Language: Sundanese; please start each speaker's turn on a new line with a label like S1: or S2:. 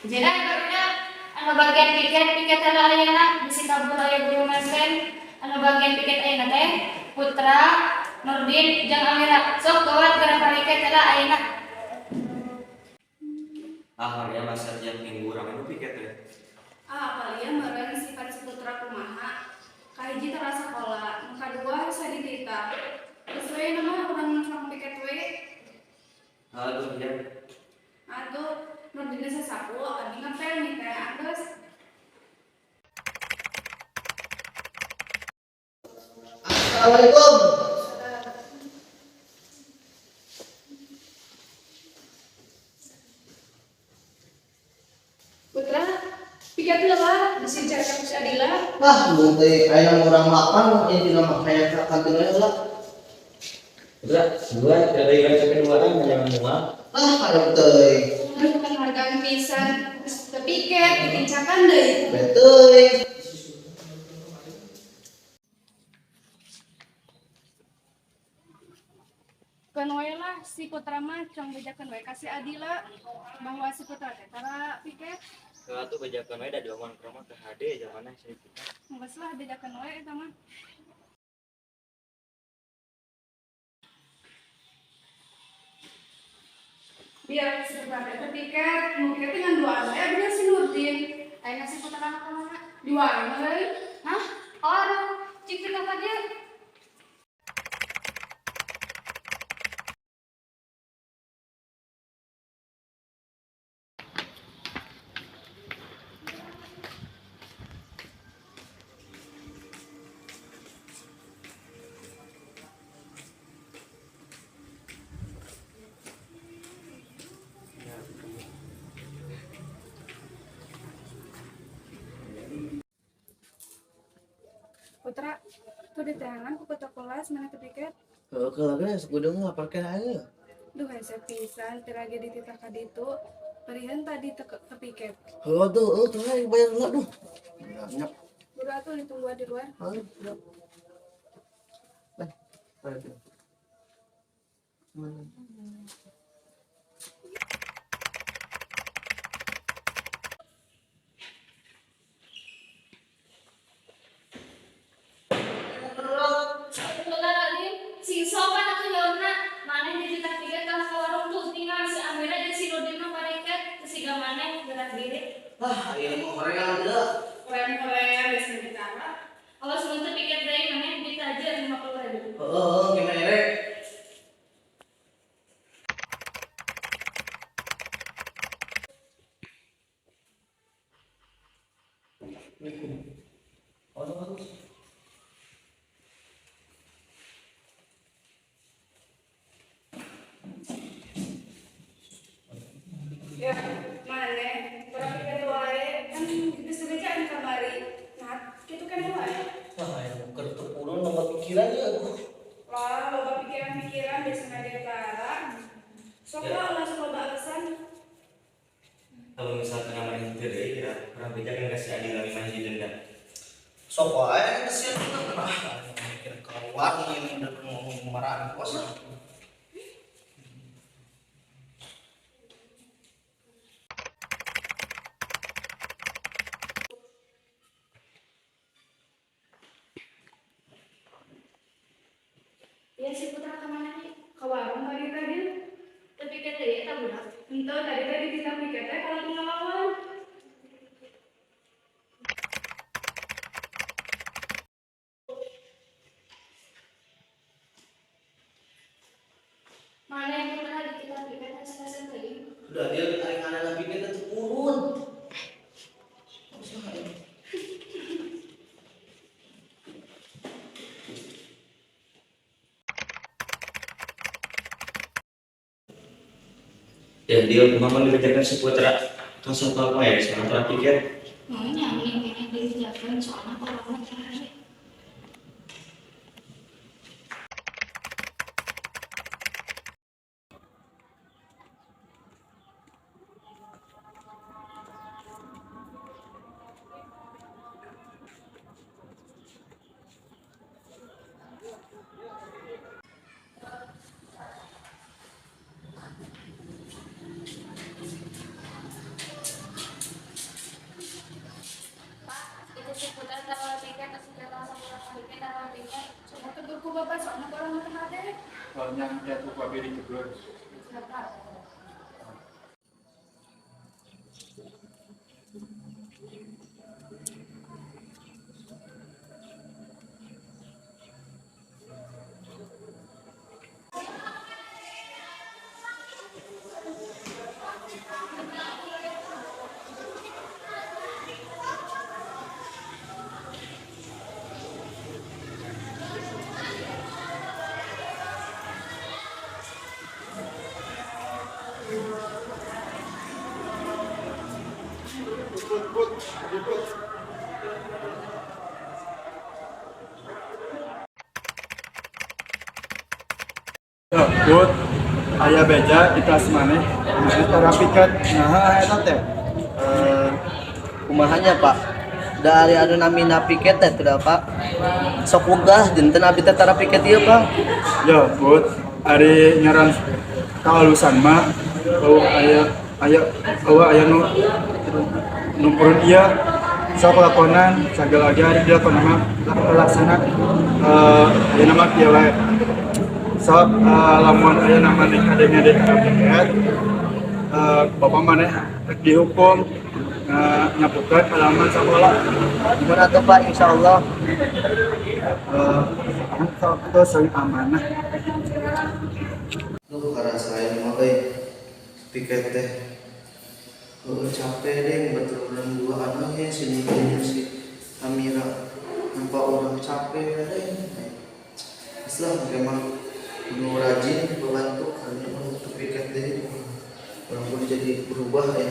S1: Jadi barudak anu bagian piket piket heula ayeuna bisi kabur aya guru mesken anu bagian piket ayeuna teh Putra, Nurdin jeung Amira. Sok gawat geura piket heula ayeuna.
S2: Ah, ya masa tiap minggu urang anu piket teh.
S3: Ah, kalian meureun sifat si Putra kumaha? Kahiji tara sakola, nu kadua hese dititah. Geus we mah urang sok piket we.
S2: Aduh ya.
S3: Atuh Nurdin sasapu, abdi ngepel nih teh geus.
S4: Assalamualaikum.
S3: Putra, piket heula bisi carita ku si Adila.
S4: Ah, embung teh aya urang makan intina mah hayang ka kantin we heula.
S2: Udah, dua, ada yang capek dua orang, jangan mual.
S4: Ah, hayang teuing.
S3: Duh, penghargaan pisan. Geus teu piket, ditincakan deui.
S4: Beteuy.
S3: Keun we lah si Putra mah cong bejakeun we ka si Adila bahwa si Putra teh tara piket.
S2: Kalau tuh bejakan we da diomongan kromo teh HD zamanna si kita.
S3: Geus lah bejakeun we eta mah. Biar si Putra teh teu piket, nu piket teh ngan duaan we abdi si Nurdin.
S1: Ayeuna si Putra ka mana?
S3: Di warung euy.
S1: Hah? Warung. Cik teh ka dieu.
S3: Putra, tuh diteangan ku ketua kelas mana teu piket.
S4: Heuh, keula ge kudu ngelaporkeun aja.
S3: Duh hese pisan teu lagi dititah ka ditu. Perihan tadi teu teu piket.
S4: Heuh tuh, heuh tuh hayang bayar heula duh. Banyak.
S3: Buru atuh ditungguan di luar.
S4: Heuh, siap. Eh, aduh. Mana?
S1: Heula Din, sing sopan atuh jawabna. Maneh dititah piket ka warung tuh tinggal si Amira jeung si Nurdin mah pareket teu siga maneh gerak diri.
S4: Ah, ieu mah hoream deui.
S3: Keren-keren geus ditara.
S1: Awas mun teu piket deui maneh ditajer 50.000.
S4: Heuh, heuh, gimana rek?
S3: Ya, maneh pura piket wae kan geus bejaan kamari. Nah, kitu kan wae.
S4: Wah, aya keur teu purun loba pikiran ieu aduh.
S3: Lah, loba pikiran-pikiran biasana ge tara. Sok lah ulah sok loba alasan.
S2: Kalau misalkan nama henteu deui kira urang bejakan ka si Adila mah hiji denda.
S4: Sok wae kesian ah, mikir keluar nih udah ngomong marahan bos lah.
S1: Ya si Putra ka mana nih?
S3: Ka warung tadi tadi.
S1: Teu piket deui eta budak.
S3: Henteu tadi tadi dititah piket teh kalau ngelawan.
S1: Maneh Putra dititah piket hese-hese teuing.
S4: Udah dia aing ngaranna pikir teu purun. Bos lah aing.
S2: Ya dia kumaha mun dibejakan si Putra ka satpam wae soalna tara piket.
S1: Maunya mending keneh dibejakeun soalna korona teh hade.
S5: Nya engke ku abi ditegur.
S1: Siap, Pak.
S5: Put, put, put. Yo, Put, aya beja di kelas maneh, maneh tara piket. Nah, eta teh.
S4: Eh, kumahanya Pak? Da ari anu namina piket teh teu Pak. Sok wegah dinten abdi teh tara piket ieu Pak.
S5: Yo, Put, ari ngaran kawalusan mah eueuh aya aya eueuh aya nu numpurun ieu sok lakonan sagala ge ari dilakonan mah laksana eh aya nama kieu wae. Sok lamun aya nama di kadenge di tara piket bapak maneh rek dihukum nyapukeun halaman sekolah.
S4: Gimana tuh Pak? Insyaallah.
S5: Eh sok teu amanah.
S4: Duh, karasain mah euy. Piket teh. Heueuh capek deh baturan dua anu ya si Niki si Amira. Nampak orang capek deh. Geus lah emang kudu rajin membantu karena untuk piket deh. Orang pun jadi berubah ya.